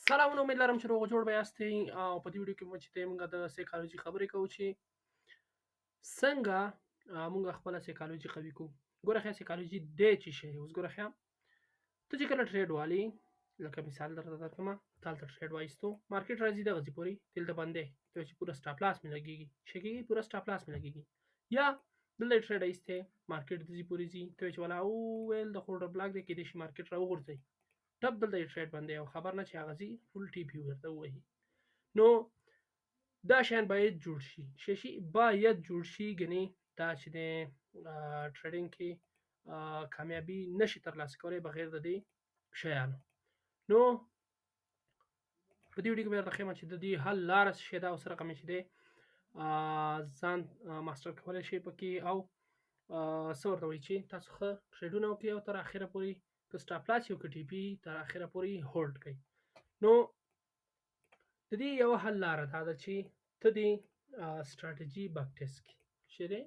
سلامونه، امید لرم چې روغ جوړ به یاستئ. او په دې ویډیو کې به چې دی موږ د سایکولوژي خبرې کوو چې څنګه موږ خپله سایکولوژي قوي کوو. ګوره ښه، سایکولوژي دی چې شی اوس ګوره ښه، ته چې کله trade والې، لکه مثال درته درکړم، ته هلته trade وایستو، market راځي دغه ځای پورې، دلته بندی ته چې پوره stop loss مې لګېږي، څه کېږي؟ پوره stop loss مې لګېږي. یا دلته trade ایستی، market دې ځای پورې ځي، ته چې ولا وویل د order block دی، کېدای شي market راوغورځوي، ټپ دلته یې trade بندی او خبر نه چې هغه ځي full TP ورته ووهي. نو دا شیان باید جوړ شي، شي باید جوړ شي، ګنې دا چې دی trading کې کامیابي نشي ترلاسه کولی بغیر د دې شیانو. نو په دې ویډیو کې به درته ښیم چې د دې حل لاره څه شی ده او څه رقم یې چې دی ځان master کولی شئ پکې، او څه ورته وایي چې تاسو ښه trade ونه وکړئ او تر اخره پورې که stop loss یو که TP تر اخره پورې hold کړئ. نو د دې یوه حل لاره دا ده چې ته دې strategy back test کړې. چې دی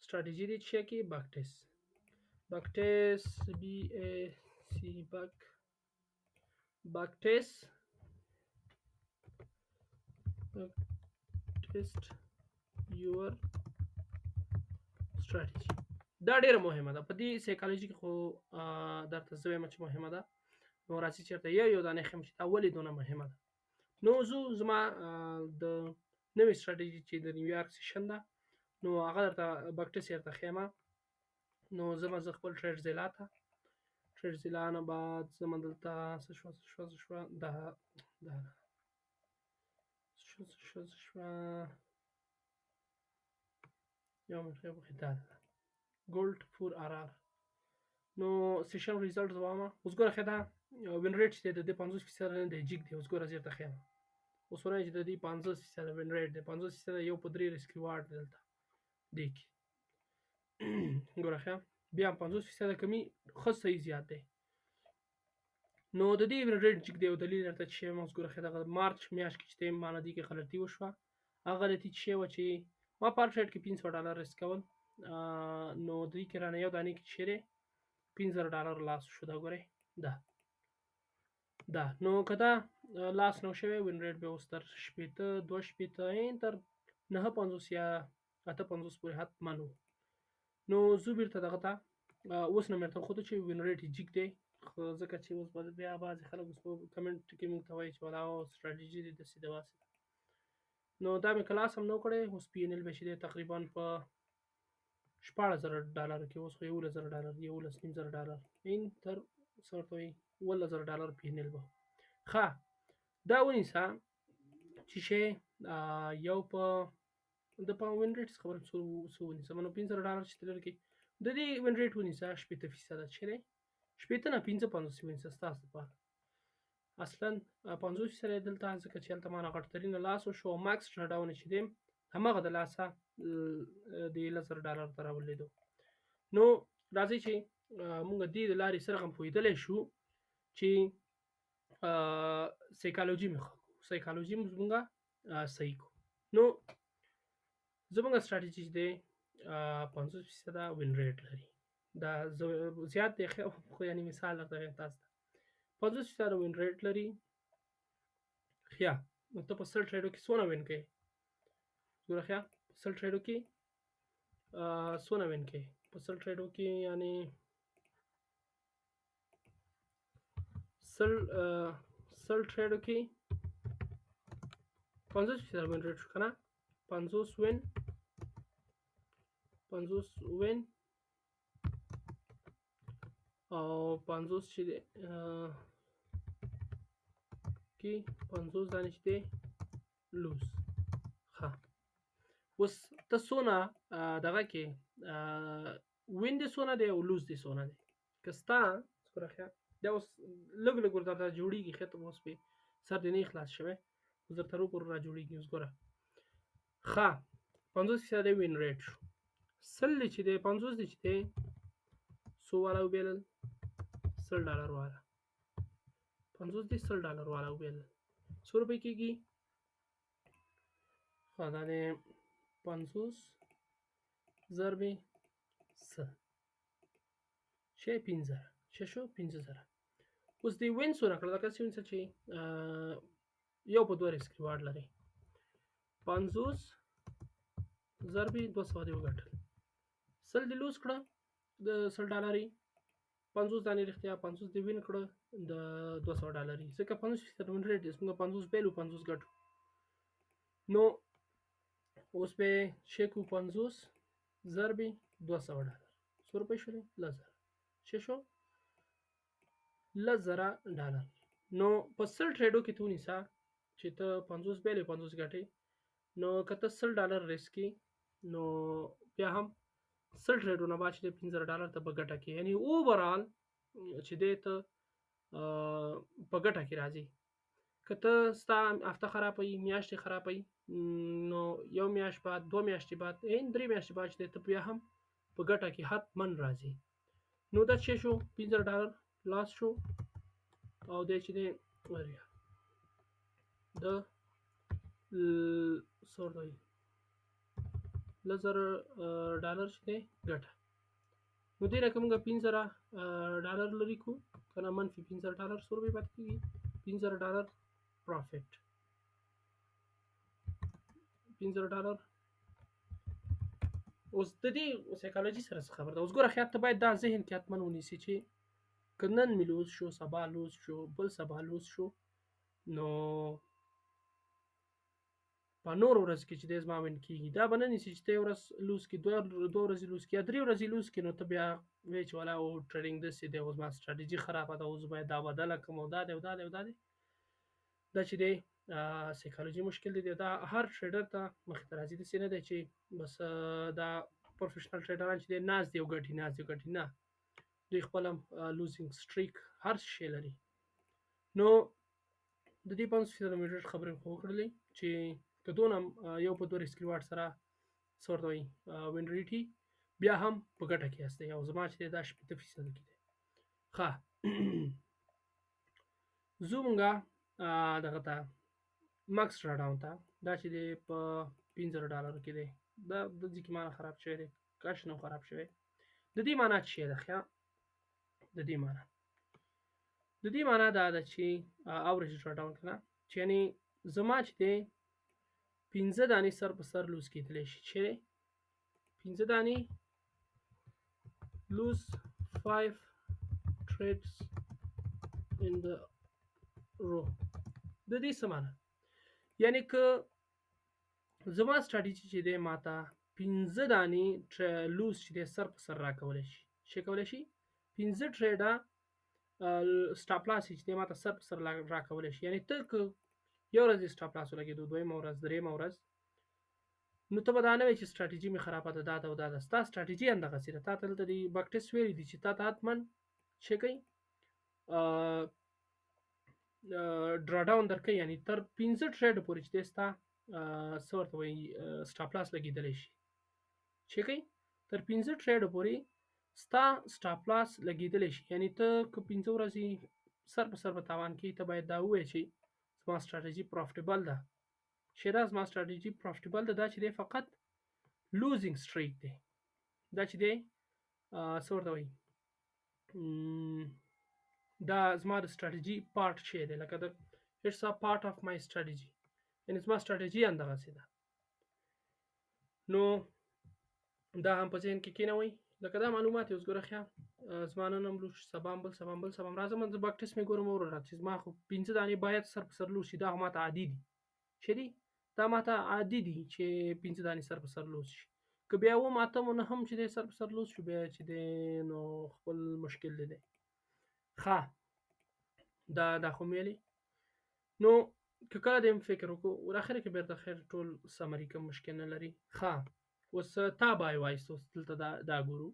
ستراتیژي دې چې کې back test، back test، B A C، back test، back test your strategy. دا ډیره مهمه ده په دې سایکولوژي کې، خو درته زه وایم چې مهمه ده. نو راځي چېرته یو یو دانې ښیم چې دا ولې دونه مهمه ده. نو زه زما د نوې ستراتیژي چې د نیویارک session ده، نو هغه درته back test درته ښیم. نو زه به زه خپل TradeZella ته، TradeZella نه بعد زه دلته څه شوه څه شوه څه شوه، دا دا څه شوه څه شوه څه شوه، یو منټ، یو بخې، دا ده gold four RR. نو session result زه وایم. اوس ګوره ښه، دا win rate چې دی د دې 50% نه دی، جګ دی. اوس ګوره زه درته ښیم، اوس ورته چې د دې 50% win rate دی، 50%، 1 په 3 risk reward دی دلته دې کې. ګوره ښه، بیا 50% کمی ښه صحیح زیات دی. نو د دې win rate جګ دی او دلیل درته چې ښیم. اوس ګوره ښه، دغه مارچ میاشت کې چې دی ما نه دې کې غلطي وشوه. هغه غلطي چې شوې وه چې ما په هر trade کې $500 ریسک کول. نو دې کې رانه یو دانې کې چې دی $5,000 loss شو. دا ګورئ، دا دا نو که دا loss نه شوی، win rate به اوس تر 60، 62، ان تر 59 یا 58 پورې حتما و. نو زه بیرته دغه ته اوس نه مې درته وښودو چې win rate یې جګ دی، خو ځکه چې اوس به بیا بعضې خلک اوس په comment کې موږ ته وایي چې ولا ستراتیژي دې داسې ده واسې ده. نو دا مې که loss هم نه و کړی، اوس P&L به چې دی تقریبا په $16,000 کې، اوس خو $11,000، $11,500، ان تر څه ورته وایي $17,000 P&L به. ښه، دا ونیسه چې شی یو په د په win rate خبره څو څو ونیسه. نو $5,000 چې تلل کې د دې win rate ونیسه 60% چې دی، 60 نه 55 ونیسه ستاسو لپاره اصلا 50% دلته، ځکه چې هلته ما نه غټ ترینه loss وشو او max drawdown چې دی هماغه د لاسه د $10,000 ته راولېدو. نو راځئ چې موږ دې د لارې سره هم پوهېدلی شو چې سایکولوژي مې ښه کړو، سایکولوژي موږ صحیح کړو. نو زموږ ستراتیژي چې دی 50% win rate لري. دا زیات دی خو یعنی مثال درته وایم تاسو ته، 50% win rate لري. ښه، نو ته په 100 trade و کې څونه win کوې؟ ګوره ښه، په 100 trade و کې څونه win کوې؟ په 100 trade و کې یعنی 100 trade و کې 50% win rate شو که نه؟ 50 win، 50 win او 50 چې دی کې 50 دانې چې دی lose. ښه، اوس ته څونه دغه کې win دې څونه دی او lose دې څونه دی؟ که ستا ګوره ښه، دا اوس لږ لږ ورته جوړېږي. ښه، ته اوس پې سر دې نه خلاص شوی، اوس درته رو را جوړېږي. اوس ګوره ښه، 50% win rate شو، 100 دی چې دی، 50 دی چې دی، څو والا وبېلل؟ $100 والا. 50 دی $100 والا وبېلل، څو روپۍ کېږي؟ ښه، دا دی 50 ضربې 100 شی 5,000 څه شو؟ 5,000. اوس دی win څونه کړه؟ لکه څه ونیسه چې یو په دوه risk reward لري، 50 ضربې 200 دی وګټل، 100 دی lose کړه د 100 ډالري، 50 دانې رښتیا 50 دی win کړه د 200 ډالري، ځکه 50% win rate دی، موږ 50 بیلو 50 ګټو. نو اوس به شیکو 50 ضربې 200 ډالر څو روپۍ شولې؟ 10,000 چې شو 10,000 ډالر. نو په 100 trade و کې ته ونیسه چې ته 50 بیلې 50 ګټې، نو که ته 100 ډالر risk کې، نو بیا هم 100 trade ونه بعد چې دی 5,000 ډالر ته په ګټه کې، یعنی overall چې دی ته په ګټه کې راځي. که ته ستا هفته خرابه وي، میاشتې خرابه وي، نو یو میاشت بعد، دوه میاشتې بعد، ان درې میاشتې بعد چې دی ته بیا هم په ګټه کې حتما راځي. نو دا چې شو 5,000 ډالر loss شو، او دی چې دی د څه ورته وایي 10,000 ډالر چې دی ګټه. نو دې نه که موږ 5,000 ډالر لرې کړو که نه، منفي 5,000 ډالر څو روپۍ پاتې کېږي؟ 5,000 ډالر profit، 5,000 ډالر. اوس د دې سایکولوژي سره څه خبره ده؟ اوس ګوره خیال ته باید دا ذهن کې حتما ونیسي چې که نن مې lose شو، سبا lose شو، بل سبا lose شو، نو په نور ورځ کې چې دی زما win کېږي. دا به نه نیسي چې ته یو ورځ lose کړې، دوه ورځې lose کړې، یا درې ورځې lose کړې، نو ته بیا وایې چې ولا او trading داسې دی، اوس زما ستراتیژي خرابه ده، اوس باید دا بدله کړم، او دا دی او دا دی او دا دی. دا چې دی سایکولوژي مشکل دی، دا هر trader ته مخې ته راځي. داسې نه دی چې بس دا professional trader ان چې دی ناست دی او ګټي، ناست دی او ګټي، نه، دوی خپل هم losing streak هر شی لري. نو د دې 50% win rate خبرې خو وکړلې چې که دونه هم یو په دوه risk reward سره څه ورته وایي win rate بیا هم په ګټه کې یاستئ، او زما چې دی دا 60% کې دی. ښه ځو مونږه دغه ته max drawdown ته، دا چې دی په 5,000 ډالرو کې دی، دا د دې کې معنا خراب شوی دی، کاش نه خراب شوی. د دې معنا څه شی ده؟ ښه د دې معنا، د دې معنا دا ده چې average drawdown که نه، چې یعنی زما چې دی 5 دانې سر په سر lose کېدلی شي، چې دی 5 دانې lose 5 trades in the row. د دې څه معنا؟ یعنی که زما ستراتیژي چې دی ماته 5 دانې lose چې دی سر په سر راکولی شي، چې کولی شي 5 trade ه stop loss چې دی ماته سر په سر راکولی شي. یعنی ته که یو ورځ یې stop loss ولګېدو، دویمه ورځ، درېیمه ورځ، نو ته به دا نه وایې چې ستراتیژي مې خرابه ده، دا ده او دا ده. ستا ستراتیژي همدغسې ده. تا ته دلته د backtest ویلي دي چې تا ته حتما څه کوي drawdown درکوي، یعنی تر 5 trade پورې چې دی ستا څه ورته وایي stop loss لګېدلی شي. چې کوي تر 5 trade پورې ستا stop loss لګېدلی شي. یعنی ته که 5 ورځې سر په سر په تاوان کې، ته باید دا ووایې چې زما ستراتیژي profitable ده، چې دا زما ستراتیژي profitable ده، دا چې دی فقط losing streak دی، دا چې دی څه ورته وایي دا زما د ستراتیژي part شی دی، لکه د it's a part of my strategy، یعنی زما ستراتیژي همدغسې ده. نو دا هم په ذهن کې کېنوئ. لکه دا معلومات یې اوس ګوره ښه، زما نن هم lose شو، سبا هم، بل سبا هم، بل سبا هم راځم، زه backtest مې ګورم وروره چې زما خو 5 دانې باید سر په سر lose شي، دا خو ماته عادي دي، چې دي دا ماته عادي دي چې 5 دانې سر په سر lose شي. که بیا اووم اتم نه هم چې دی سر په سر lose شو، بیا چې دی نو خپل مشکل دی. ښه دا خو مې ویلې. نو که کله دې هم فکر وکړو ور اخره کې بېرته خیر ټول summary کوم مشکل نه لري. ښه اوس تا buy وایست، اوس دلته دا ګورو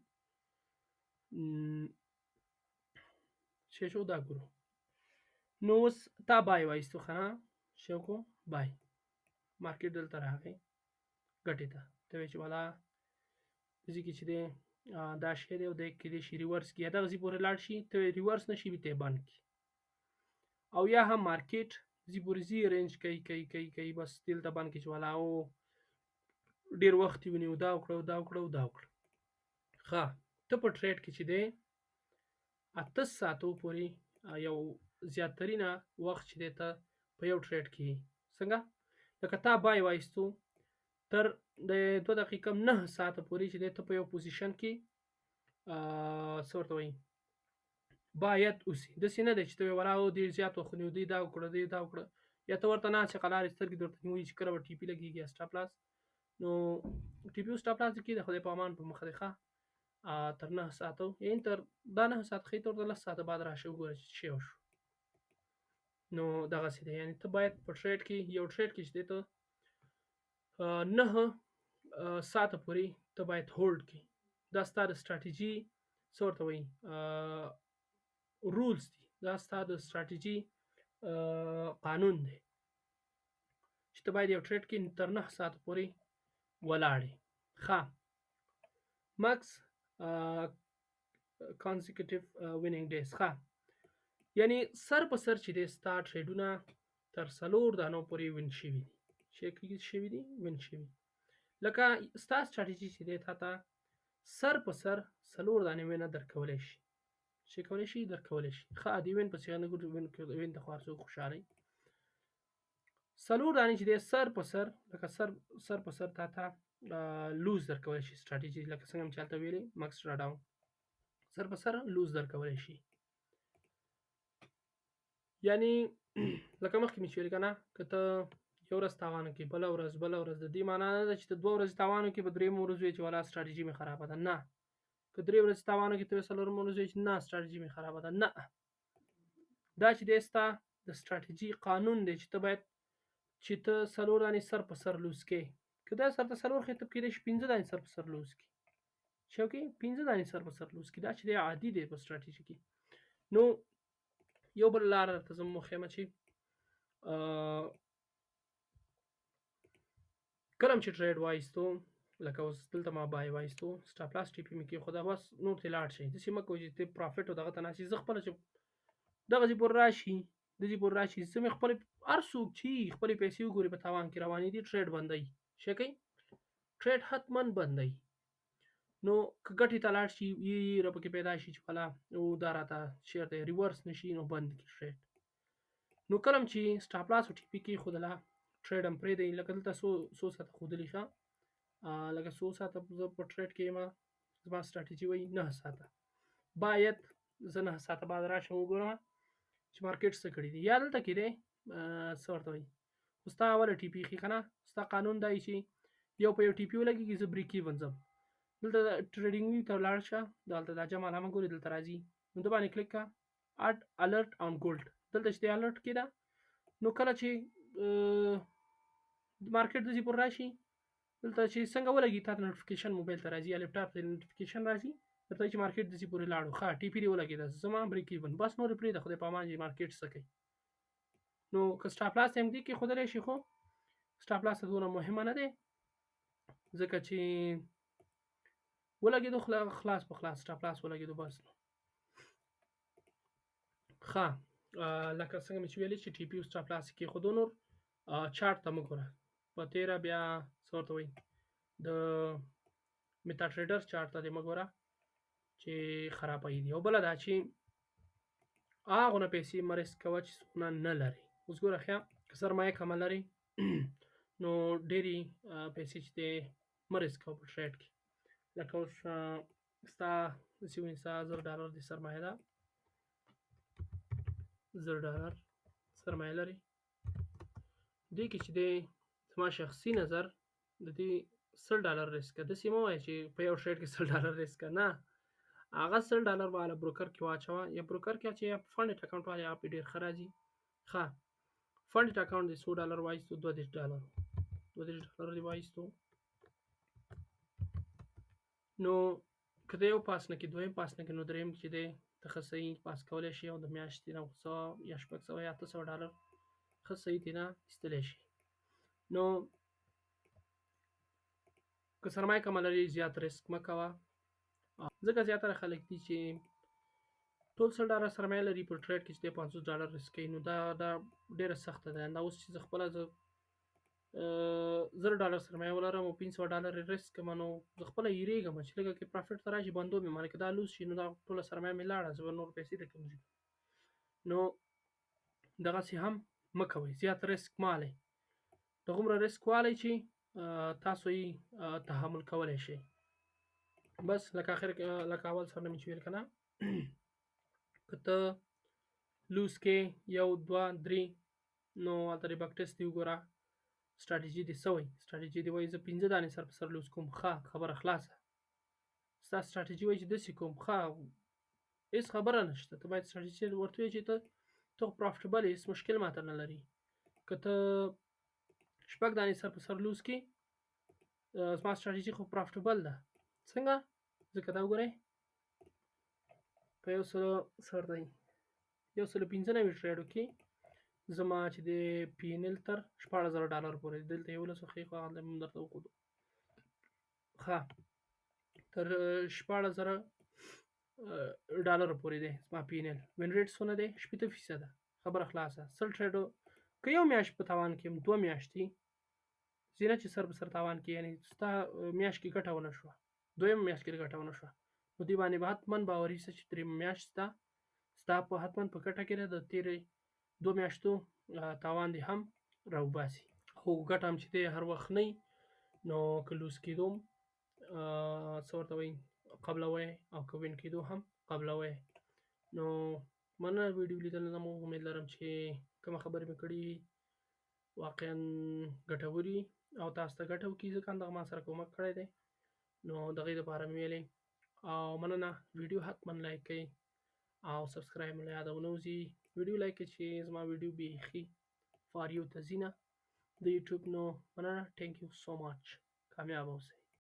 چې شو دا ګورو. نو اوس تا buy وایستو، ښه نه څه وکړو buy، market دلته راغی ګټې ته، ته وایې چې والا دې کې چې دی دا شی دی او دی کېدای شي reverse کړي، یا دغه ځای پورې لاړ شي، ته وایې reverse نه شي بیا ته یې بند کړي، او یا هم market ځي پورې ځي range کوي کوي کوي کوي، بس دلته بند کړي چې والا او ډېر وخت یې ونیو، دا وکړه دا وکړه دا وکړه. ښه ته په trade کې چې دی 8 ساعتو پورې یو زیاترینه وخت چې دی ته په یو trade کې څنګه لکه تا buy وایستو تر د 2 دقیقه 9 ساعته پورې چې دی ته په یو position کې څه ورته وایي باید اوسي. داسې نه دی چې ته وایې ولا او ډېر زیات وخت ونیو، دی دا وکړه، دی دا وکړه، یا ته ورته ناست یې قلارې سترګې دې ورته نیولي چې کله به TP لګېږي یا stop loss. نو TP او stop loss دې کښېږده، خدای په امان په مخه دې ښه تر 9 ساعتو، یعنې تر دا 9 ساعته ښې ته ورته 10 ساعته بعد راشه وګوره چې څه شی وشو. نو دغسې دی، یعنې ته باید په trade کې یو trade کې چې دی ته 9 ساعته پورې ته باید hold کړې. دا ستا د ستراتیژي څه ورته وایي rules دي، دا ستا د ستراتیژي قانون دی چې ته باید یو trade کې تر 9 ساعته پورې ولاړ یې. ښه max consecutive winning days. ښه یعنی سر په سر چې دی ستا trade ونه تر 4 دانو پورې win شوي دي، چې شوي دي win شوي. لکه ستا ستراتیژي چې دی تا ته سر په سر 4 دانې win ه درکولی شي، چې کولی شي درکولی شي. ښه عادي win پسې نه ګوري، win ته خو هر څوک خوشحاله وي. 4 دانې چې دی سر په سر لکه سر په سر تا ته lose درکولی شي ستراتیژي، لکه څنګه چې هلته ویلې max drawdown سر په سر lose درکولی شي. یعنی لکه مخکې مې چې ویل که نه، که ته یو ورځ تاوان وکړې بله ورځ بله ورځ، د دې معنا نه ده چې ته 2 ورځې تاوان وکړې په درېیمه ورځ وایې چې ولا ستراتیژي مې خرابه ده. نه، که 3 ورځې تاوان وکړې ته څلورمه ورځ وایې چې نه ستراتیژي مې خرابه ده. نه، دا چې دی ستا د ستراتیژي قانون دی چې ته باید چې ته 4 دانې سر په سر lose کړې. که دا سر ته 4 ښې ته کېدای شي 5 دانې سر په سر lose کړې، چې okay 5 دانې سر په سر lose کړې، دا چې دی عادي دی په ستراتیژي کې. نو یو بل لاره درته زه وښیم چې کله چې trade وایستو، لکه اوس دلته ما buy وایستو، stop loss TP مې کېښوده، بس نور ترې لاړ شئ. داسې مه کوئ چې ته profit او دغه ته ناست یې. زه خپله چې دغه ځای پورې راشي، د دې پورې راشي، زه مې خپلې هر څوک چې خپلې پیسې وګوري په تاوان کې روانې دي، trade بندوي. څه کوي؟ trade حتما بندوي. نو که ګټې ته لاړ شي، یې را پکې پیدا شي چې ولا او دا راته چېرته reverse نه شي، نو بند کړي trade. نو کله چې stop loss او TP کېښودله، trade هم پرېږدئ. لکه دلته څو ساعته ښودلي، ښه لکه څو ساعته زه په trade کې یم، زما ستراتیژي وایي 9 ساعته باید زه 9 ساعته بعد راشم وګورم چې market څه کړي دي. یا دلته کې دی څه ورته وایي، خو ستا اوله TP ښي که نه، ستا قانون دا چې یو په یو TP ولګېږي، زه break even ځم. دلته TradingView ته لاړ شه، دلته دا جمع علامه ګورې دلته راځي، نو ده باندې کلیک کړه، add alert on gold، دلته چې دی alert کې ده. نو کله چې market داسې پورې راشي، دلته چې څنګه ولګي تا ته notification موبایل ته راځي یا لپټاپ ته notification راځي، درته چې market داسې پورې لاړو، ښه TP دې ولګېده، زما break even، بس نور یې پرېږده، خدای په امان چې market څه کوي. نو که stop loss هم دې کېښودلی شي، خو stop loss دومره مهمه نه دی، ځکه چې ولګېدو خلاص په خلاص stop loss ولګېدو بس. ښه لکه څنګه مې چې ویلې چې TP او stop loss کېښودو، نور chart ته مه ګوره، په تېره بیا څه ورته وایي د MetaTrader chart ته دې مه ګوره چې خرابوي دي. او بله دا چې هغونه پیسې مه risk کوه چې څونه نه لرې. اوس ګوره ښه که سرمایه کمه لرې نو ډېرې پیسې چې دی مه risk کوه په trade کې. لکه اوس ستا داسې ونیسه $1000 دې سرمایه ده، $1000 سرمایه لرې، دې کې چې دی زما شخصي نظر د دې $100 risk کړه. داسې مه وایه چې په یو trade کې $100 risk کړه، نه، هغه $100 به هله broker کې واچوه، یا broker کې اچوه یا funded account واله، هغه پرې ډېر ښه راځي. ښه funded account دې څو ډالر وایستو، $32، $32 دې وایستو. نو که د یو پاس نه کې دویم پاس نه کې، نو دریم چې دی ته ښه صحیح پاس کولی شي، او د میاشتې 900 یا 600 یا $800 ښه صحیح ترې نه ایستلی شي. نو که سرمایه کمه لرې زیات risk مه کوه، ځکه زیاتره خلک دي چې ټول $100 سرمایه لري په trade کې چې دی $50 risk کوي، نو دا ډېره سخته ده. دا اوس چې زه خپله زه $1000 سرمایه ولرم او $500 risk کړم، نو زه خپله یریږم چې لږه کې profit ته راشي بندو مې، معنې که دا lose شي نو دا ټوله سرمایه مې لاړه، زه به نور پیسې د کوم ځای. نو دغسې هم مه کوئ، زیات ریسک مه الئ، دغومره ریسک والی چې تاسو یې تحمل کولی شئ. بس لکه اخر لکه اول سر نه مې چې ویل که نه، که ته lose کې 1 2 3، نو هلته د back test دې وګوره، ستراتیژي دې څه وایي. ستراتیژي دې وایي زه 5 دانې سر په سر lose کوم، ښه خبره خلاصه. ستا ستراتیژي وایي چې داسې کوم، ښه هېڅ خبره نشته. ته باید ستراتیژي ورته ووایې چې ته خو profitable یې، هېڅ مشکل ماته نه لري. که ته 6 دانې سر په سر lose کې، زما ستراتیژي خو profitable ده. څنګه؟ ځکه دا وګورئ په یو سل سر دی، 195 trade و کې زما چې د پی ان ال تر 16,000 ډالر پورې، دلته 11 ښې خو هغه مې درته وښودو، ښه تر 16,000 ډالر پورې دی زما پی ان ال. win rate څونه دی؟ 60%. خبره خلاصه. 100 trade و که یو میاشت په تاوان کې یم، 2 میاشتې ځینه چې سر په سر تاوان کې، یعنې ستا میاشت کې ګټه ونه شوه، دویمه میاشت کې ګټه ونه شوه، نو دې باندې به حتما باوري سه چې درېیمه میاشت ستا په حتما په ګټه کې ده، د تېرې 2 میاشتو تاوان دې هم راوباسي. خو ګټه هم چې دی هر وخت نه وي، نو که lose کېدو څه ورته وایي قبلوی، او که win کېدو هم قبلوی. نو مننه ویډیو لیدل نه مو، امید لرم چې کومه خبرې مې کړي واقعا ګټوري او تاسو ته ګټه وکړي، ځکه همدغه ما سره کومک کړی دی، نو دغې دپاره مې ویلې. او مننه، ویډیو حتما like کړئ او subscribe مې له یاده ونه وځي. ویډیو like کړئ چې زما ویډیو بیخي for you ته ځي نه د یوټیوب. نو مننه، thank you so much، کامیاب اوسئ.